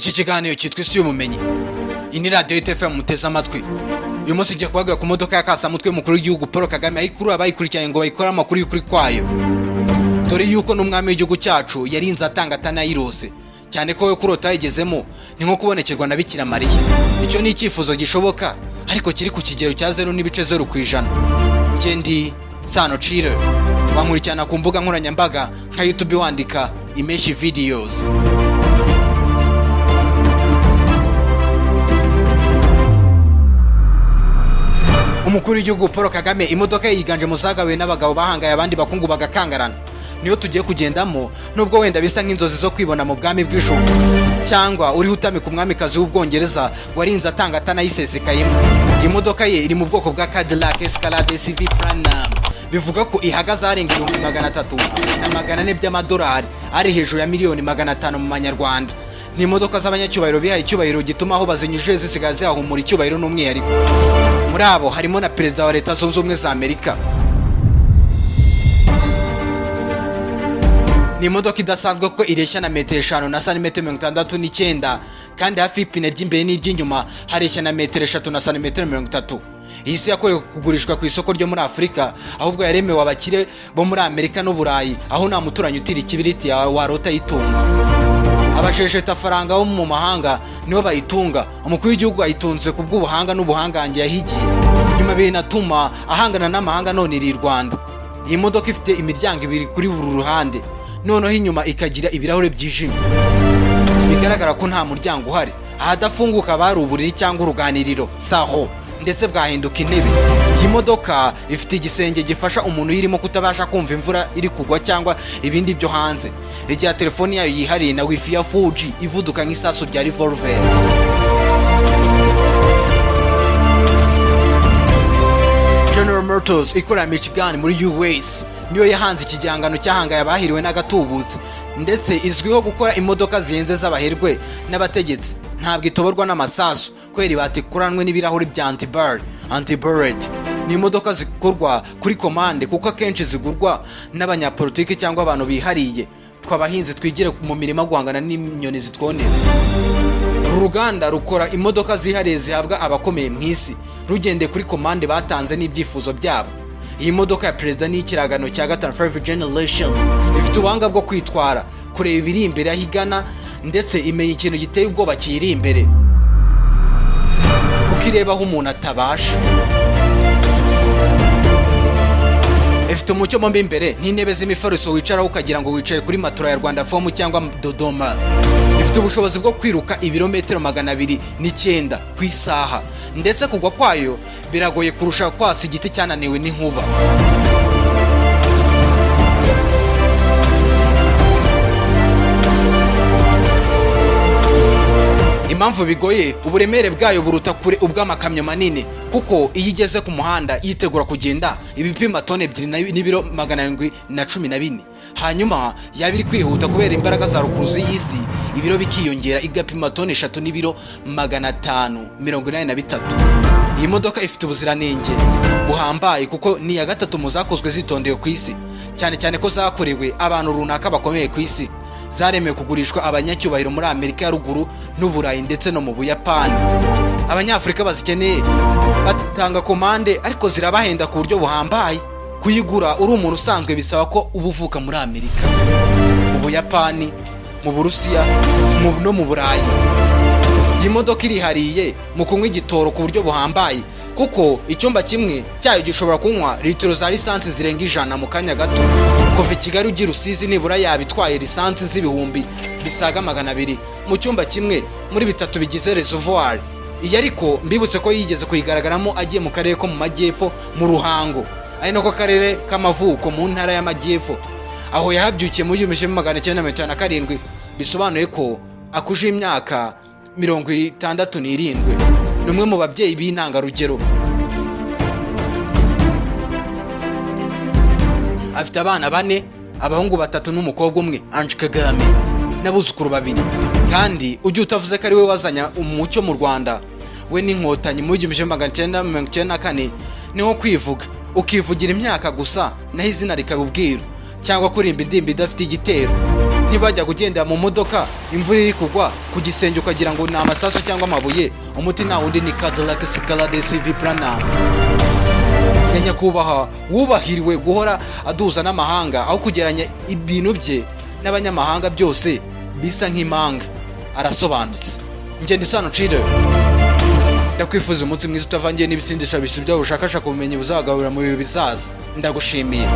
Iki kiganiro cyitwa Isi y'Ubumenyi. Iyi ni radiyo FM muteze amatwi. Uyu munsi igiye kubabwira ku modoka ya kasamutwe y'umukuru w'igihugu Paul Kagame, ayikurura abayikurikiranye ngo bayikore amakuru y'ukuri kwayo, dore yuko n'umwami w'igihugu cyacu yarinze atanga atanayirose, cyane ko we kurota yayigezemo ni nko kubonekerwa na Bikira Mariya. Icyo ni icyifuzo gishoboka, ariko kiri ku kigero cya 0.0%. Njye ndi Sano Cire, wankurikirana ku mbuga nkoranyambaga nka YouTube wandika Imeshi Videos. Umukuru w'igihugu Paul Kagame, imodoka ye yiganje mu zagawe n'abagabo bahangaye abandi bakungu bagakangarana. Niyo tugiye kugendamo, nubwo wenda bisa nk'inzozi zo kwibona mu bwami bw'ijuru, cyangwa uriho utamika umwamikazi w'Ubwongereza warinze atanga atanayisesekayemo. Iyi modoka ye iri mu bwoko bwa Cadillac Escalade SV Platinum, bivuga ko ihagaze arenga 300,000 by'amadolari, ari hejuru ya miliyoni 500 mu manyarwanda. Ni imodoka z'abanyacyubahiro bihaye icyubahiro gituma aho bazinyujije zisigaye zihahumura icyubahiro n'umwihariko. Muri abo harimo na perezida wa Leta Zunze Ubumwe za Amerika. Ni imodoka idasanzwe kuko ireshya na metero 5 na santimetero 69, kandi hafi y'ipine ry'imbere n'iry'inyuma hareshya na metero 3 na santimetero 30. Iyi si yakorewe kugurishwa ku isoko ryo muri Afurika, ahubwo yaremewe abakire bo muri Amerika n'Uburayi, aho nta muturanyi utira ikibiriti yawe warota ayitunga. Abasheshetafaranga bo mu mahanga nibo bayitunga. Umukuru w'igihugu ayitunze ku bw'ubuhanga n'ubuhangange yahigiye, nyuma binatuma ahangana n'amahanga. None iri i Rwanda. Iyi modoka ifite imiryango ibiri kuri buri ruhande, noneho inyuma ikagira ibirahure byijimye, bigaragara ko nta muryango uhari. Ahadafunguka haba hari uburiri cyangwa uruganiriro saho, ndetse bwahinduka intebe. Iyi modoka ifite igisenge gifasha umuntu uyirimo kutabasha kumva imvura iri kugwa cyangwa ibindi byo hanze, igihe telefoni yayo yihariye na wifi ya 4G ivuduka nk'isasu rya revolver. General Motors ikorera Michigan muri US niyo yahanze iki gihangano cyahangaye abahiriwe n'agatubutse, ndetse izwiho gukora imodoka zihenze z'abaherwe n'abategetsi. Ntabwo itoborwa n'amasasu kubera ibati ikoranwe n'ibirahuri bya anti-bullet. Ni imodoka zikorwa kuri komande, kuko akenshi zigurwa n'abanyapolitiki cyangwa abantu bihariye. Twabahinzi twigire mu mirima guhangana n'inyoni zitwonera. Uru ruganda rukora imodoka zihariye zihabwa abakomeye mu isi, rugendeye kuri komande batanze n'ibyifuzo byabo. Iyi modoka ya perezida ni ikiragano cya gatanu, five generation. Ifite ubuhanga bwo kwitwara, kureba ibiri imbere aho igana, ndetse imenya ikintu giteye ubwoba kiyiri imbere, kuko ireba aho umuntu atabasha. Ifite umucyo mo imbere n'intebe z'imifariso wicaraho ukagira ngo wicaye kuri matora ya Rwanda Foam cyangwa Dodoma. Ifite ubushobozi bwo kwiruka ibirometero 209 ku isaha, ndetse kugwa kwayo biragoye kurusha kwasa igiti cyananiwe n'inkuba. Impamvu bigoye, uburemere bwayo buruta kure ubw'amakamyo manini, kuko iyo igeze ku muhanda yitegura kugenda ibipima toni 2 n'ibiro 714. Hanyuma yaba iri kwihuta, kubera imbaraga za rukuruzi y'isi, ibiro bikiyongera, igapima toni 3 n'ibiro 583. Iyi modoka ifite ubuziranenge buhambaye, kuko ni iya gatatu mu zakozwe zitondewe ku isi, cyane cyane ko zakorewe abantu runaka bakomeye ku isi. Zaremewe kugurishwa abanyacyubahiro muri Amerika ya Ruguru n'Uburayi, ndetse no mu Buyapani. Abanyafurika bazikeneye batanga komande, ariko zirabahenda ku buryo buhambaye. Kuyigura uri umuntu usanzwe bisaba ko uba uvuka muri Amerika, mu Buyapani, mu Burusiya no mu Burayi. Iyi modoka irihariye mu kunywa igitoro ku buryo buhambaye, kuko icyumba kimwe cyayo gishobora kunywa litiro za lisansi zirenga 100 mu kanya gato. Kuva i Kigali ugira Rusizi, nibura yaba itwaye lisansi z'ibihumbi bisaga 200 mu cyumba kimwe muri bitatu bigize reservoir. Iyi ariko mbibutse ko yigeze kuyigaragaramo agiye mu karere ko mu majyepfo, mu Ruhango, ari nako karere k'amavuko mu ntara y'Amajyepfo, aho yahabyukiye muri 1957, bisobanuye ko akuje imyaka 67. Ni umwe mu babyeyi b'intangarugero. Afite abana bane, abahungu batatu n'umukobwa umwe, Ange Kagame, n'abuzukuru babiri. Kandi ujye utavuze ko ari we wazanye umucyo mu Rwanda, we n'Inkotanyi, muri 1994, ni nko kwivuga ukivugira imyaka gusa, naho izina rikaba ubwiru, cyangwa kurimba indirimbo idafite igitero. Niba kugendera mu modoka imvura iri kugwa ku gisenge ukagira ngo ni amasasu cyangwa amabuye, umuti nta wundi, ni Cadillac Escalade SV Platinum ya nyakubahwa wubahiriwe guhora aduza n'amahanga, aho kugeranya ibintu bye n'abanyamahanga byose bisa nk'impanga. Arasobanutse. Ngenda isano cire, ndakwifuza umunsi mwiza utavangiye n'ibisindisha bisibya ubushakashaka ubumenyi buzagaburira mu bihe bizaza. Ndagushimiye.